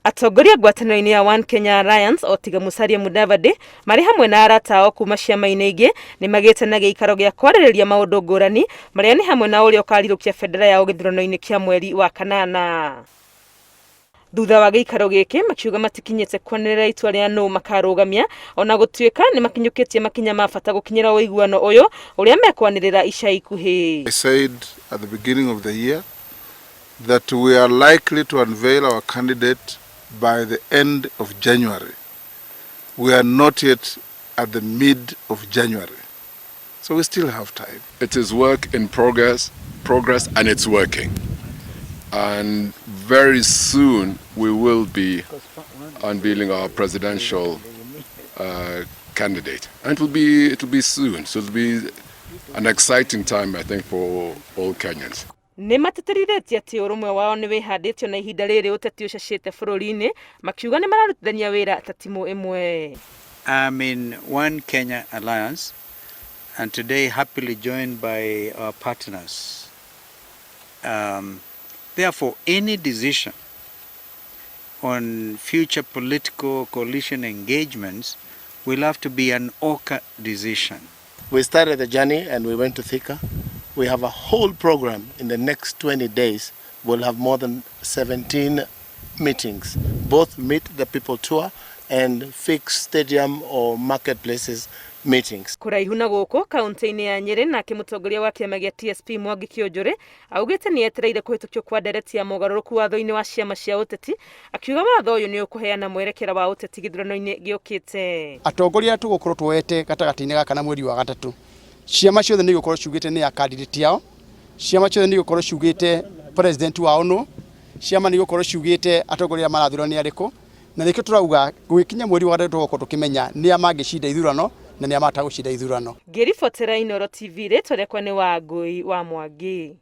Atongoria ngwatanĩro-inĩ ya One Kenya Alliance o tiga Musalia Mudavadi marĩ hamwe na arata ao kuma ciama-inĩ ingĩ nĩ magĩte na gĩikaro gĩa kwarĩrĩria maũndũ ngũrani marĩa nĩ hamwe na ũrĩa ũkarirũkia bendera yao gĩthurano-inĩ kĩa mweri wa kanana. Thutha wa gĩikaro gĩkĩ makiuga matikinyĩte kwanĩrĩra itua rĩa nũ makarũgamia ona gũtuĩka nĩ makinyũkĩtie makinya ma bata gũkinyĩra ũiguano ũyũ ũrĩa mekwanĩrĩra ica ikuhĩ. I said at the beginning of the year that we are likely to unveil our candidate by the end of January. We are not yet at the mid of January. So we still have time. It is work in progress and it's working. And very soon we will be unveiling our presidential candidate. And it will be soon. So it'll be an exciting time, I think, for all Kenyans. Nĩ matĩtĩrithĩtie atĩ ũrũmwe wao nĩ wĩhandĩtio na ihinda rĩrĩ ũteti ũcacĩte bũrũri-inĩ, makiuga nĩ mararutithania wĩra ta timu ĩmwe. I'm in One Kenya Alliance and today happily joined by our partners. Therefore, any decision on future political coalition engagements will have to be an OKA decision. We started the journey and we went to Thika. We have a whole program in the next 20 days. We'll have more than 17 meetings, both Meet the People tour and fixed stadium or marketplaces meetings. Kũraihu na gũkũ kaunti-inĩ ya Nyĩrĩ, nake mũtongoria wa kĩama gĩa TSP Mwangi Kĩũnjũrĩ augĩte nĩ etereire kũhĩtũkio kwa ndereti ya mogarũrũku watho-inĩ wa ciama cia ũteti, akiuga watho ũyũ nĩ ũkũheana mwerekera wa ũteti gĩthurano-inĩ gĩũkĩte. Atongoria arĩa tũgũkorwo tuoete gatagatĩ-inĩ gaka na mweri wa gatatũ, ciama ciothe nĩ igũkorwo ciugĩte nĩ a candidate ao, ciama ciothe nĩ igũkorwo ciugĩte president wao nũ, ciama nĩ igũkorwo ciugĩte atongoria arĩa marathura nĩ arĩkũ, na nĩkĩo tũrauga gũgĩkinya mweri wa gatatũ tũgũkorwo tũkĩmenya nĩa mangĩcinda ithurano na nĩa matagũcinda ithurano. Ngĩribotera Inooro TV, rĩtwa rĩakwa nĩ Wangũi wa Mwangi.